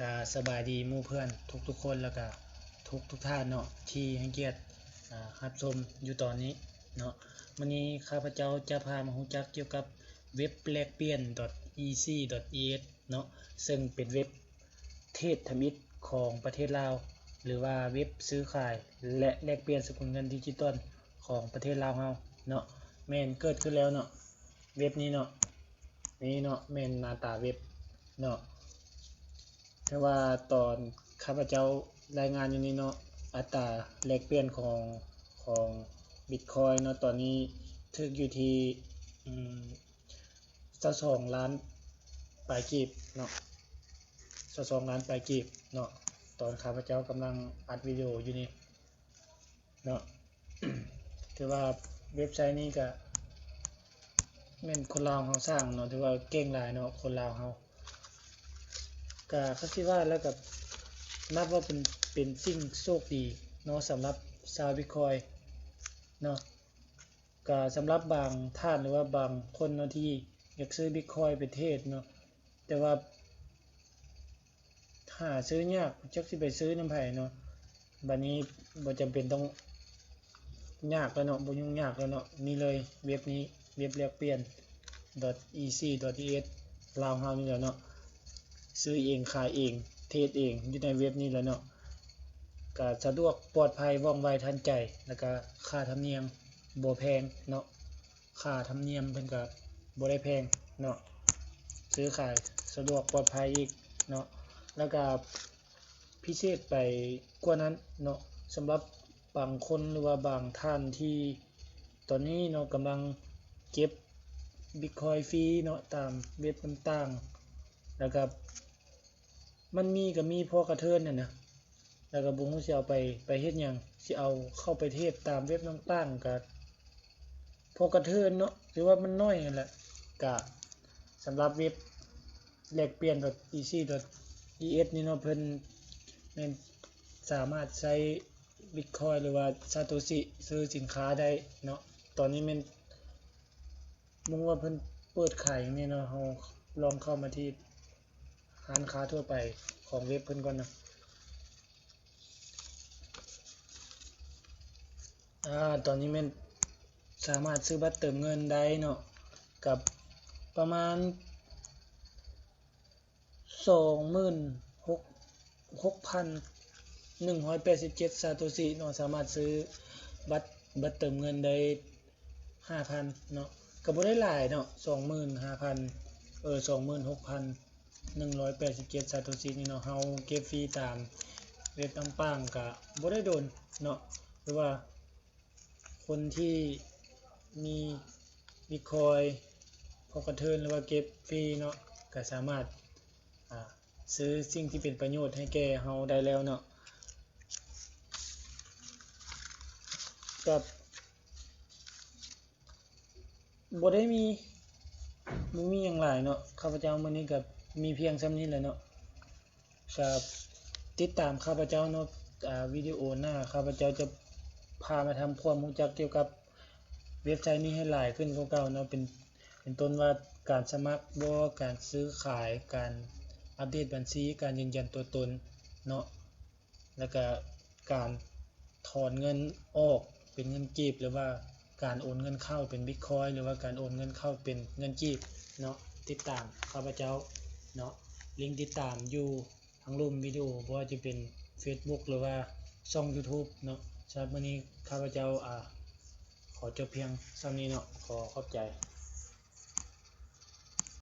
ກະສະບາຍດີໝູ່ເພື່ອນທຸກໆຄົນ ແລ້ວກະທຸກໆທ່ານເນາະ ທີ່ໃຫ້ກຽດ ອາ ຮັບຊົມຢູ່ຕອນນີ້ເນາະ. ມື້ນີ້ຂ້າພະເຈົ້າຈະພາມາຮູ້ຈັກກ່ຽວກັບເວັບແລກປ່ຽນ ດອດອີຊີ ດອດອີເອັດ ເນາະ ເຊິ່ງເປັນເວັບເທຣດທຳອິດຂອງປະເທດລາວ ຫຼືວ່າເວັບຊື້ຂາຍ ແລະ ແລກປ່ຽນສະກຸນເງິນດິຈິຕອນຂອງປະເທດລາວເຮົາເນາະ. ແມ່ນເກີດຂຶ້ນແລ້ວເນາະ ເວັບນີ້ເນາະ ນີ້ເນາະ ແມ່ນໜ້າຕາເວັບເນາະ. ແຕ່ວ່າຕອນຂ້າພະເຈົ້າລາຍງານຢູ່ນີ້ເນາະ ອັດຕາແລກປ່ຽນຂອງ ຂອງບິດຄອຍເນາະ ຕອນນີ້ຖືກຢູ່ທີ່ ອືມ ຊາວສອງລ້ານປາຍກີບເນາະ ຊາວສອງລ້ານປາຍກີບເນາະ ຕອນຂ້າພະເຈົ້າກຳລັງອັດວິດີໂອຢູ່ນີ້ເນາະ. ຖືວ່າເວັບໄຊນີ້ກະແມ່ນຄົນລາວເຮົາສ້າງເນາະ ຖືວ່າເກັ່ງຫຼາຍເນາະ ຄົນລາວເຮົາ. ກະຄັນຊິວ່າແລ້ວກະນັບວ່າເປັນ ເປັນສິ່ງໂຊກດີເນາະ ສຳລັບຊາວບິດຄອຍເນາະ. ກະສຳລັບບາງທ່ານ ຫຼືວ່າບາງຄົນເນາະ ທີ່ຢາກຊື້ບິດຄອຍໄປເທຣດເນາະ ແຕ່ວ່າຫາຊື້ຍາກ ຈັກຊິໄປຊື້ນຳໃຜເນາະ. ບາດນີ້ບໍ່ຈຳເປັນຕ້ອງຍາກແລ້ວເນາະ ບໍ່ຫຍຸ້ງຍາກແລ້ວເນາະ ນີ້ເລີຍ ເວັບນີ້ ເວັບແລກປ່ຽນ ດອດອີຊີ ດອດອີເອັດ ລາວເຮົານີ້ແຫຼະເນາະ. ຊື້ເອງຂາຍເອງ ເທຣດເອງ ຢູ່ໃນເວັບນີ້ແຫຼະເນາະ. ກະສະດວກ ປອດໄພ ວ່ອງໄວ ທັນໃຈ ແລ້ວກະຄ່າທຳນຽມບໍ່ແພງເນາະ ຄ່າທຳນຽມເພິ່ນກະບໍ່ໄດ້ແພງເນາະ ຊື້ຂາຍສະດວກ ປອດໄພອີກເນາະ. ແລ້ວກະພິເສດໄປກວ່ານັ້ນເນາະ ສຳລັບບາງຄົນ ຫຼືວ່າບາງທ່ານທີ່ຕອນນີ້ເນາະ ກຳລັງເກັບບິດຄອຍຟຣີເນາະ ຕາມເວັບຕ່າງໆ ແລ້ວກະ ມັນມີກະມີພໍກະເທີນຫັ້ນນະ ແລ້ວກະບໍ່ຮູ້ຊິເອົາໄປ ໄປເຮັດຫຍັງ ຊິເອົາເຂົ້າໄປເທຣດຕາມເວັບຕ່າງໆ ກະພໍກະເທີນເນາະ ຖືວ່າມັນໜ້ອຍຫັ້ນແຫຼະ. ກະສຳລັບເວັບແລກປ່ຽນ ດອດອີຊີ ດອດອີເອັດ ນີ້ເນາະ ເພິ່ນແມ່ນສາມາດໃຊ້ບິດຄອຍ ຫຼືວ່າຊາໂຕຊິ ຊື້ສິນຄ້າໄດ້ເນາະ. ຕອນນີ້ແມ່ນ ເບິ່ງວ່າເພິ່ນເປີດຂາຍຫຍັງແດ່ເນາະ ເຮົາລອງເຂົ້າມາທີ່ຮ້ານຄ້າທົ່ວໄປຂອງເວັບເພິ່ນກ່ອນເນາະ. ອາ ຕອນນີ້ແມ່ນສາມາດຊື້ບັດເຕີມເງິນໄດ້ເນາະ ກັບປະມານ ສອງໝື່ນຫົກ ຫົກພັນໜຶ່ງຮ້ອຍແປດສິບເຈັດຊາໂຕຊິເນາະ ສາມາດຊື້ບັດ ບັດເຕີມເງິນໄດ້ຫ້າພັນເນາະ ກະບໍ່ໄດ້ຫຼາຍເນາະ ສອງໝື່ນຫ້າພັນ ເອີ ສອງໝື່ນຫົກພັນໜຶ່ງຮ້ອຍແປດສິບເຈັດຊາໂຕຊິນີ້ເນາະ. ເຮົາເກັບຟຣີຕາມເວັບຕ່າງໆ ກະບໍ່ໄດ້ດົນເນາະ ຫຼືວ່າ ຄົນທີ່ມີບິດຄອຍ ພໍກະເທີນ ຫຼືວ່າເກັບຟຣີເນາະ ກະສາມາດ ອາ ຊື້ສິ່ງທີ່ເປັນປະໂຫຍດໃຫ້ແກ່ເຮົາໄດ້ແລ້ວເນາະ. ກະບໍ່ໄດ້ມີ ບໍ່ມີຫຍັງຫຼາຍເນາະ ຂ້າພະເຈົ້າມື້ນີ້ກະມີພຽງສ່ຳນີ້ແຫຼະເນາະ. ກະຕິດຕາມຂ້າພະເຈົ້າເນາະ ອາ ວິດີໂອໜ້າ ຂ້າພະເຈົ້າຈະພາມາທຳຄວາມຮູ້ຈັກກ່ຽວກັບເວັບໄຊນີ້ໃຫ້ຫຼາຍຂຶ້ນກວ່າເກົ່າເນາະ ເປັນ ເປັນຕົ້ນວ່າການສະໝັກບໍ ການຊື້ຂາຍ ການອັບເດດບັນຊີ ການຢືນຢັນຕົວຕົນເນາະ ແລ້ວກະການຖອນເງິນອອກເປັນເງິນກີບ ຫຼືວ່າການໂອນເງິນເຂົ້າເປັນບິດຄອຍ ຫຼືວ່າການໂອນເງິນເຂົ້າເປັນເງິນກີບເນາະ. ຕິດຕາມຂ້າພະເຈົ້າເນາະ ລິງຕິດຕາມຢູ່ ທາງລຸ່ມວິດີໂອ ບໍ່ວ່າຈະເປັນເຟສບຸກ ຫຼືວ່າຊ່ອງຢູທູບເນາະ. ສຳລັບມື້ນີ້ຂ້າພະເຈົ້າ ອາ ຂໍຈົບພຽງສ່ຳນີ້ເນາະ ຂໍຂອບໃຈ.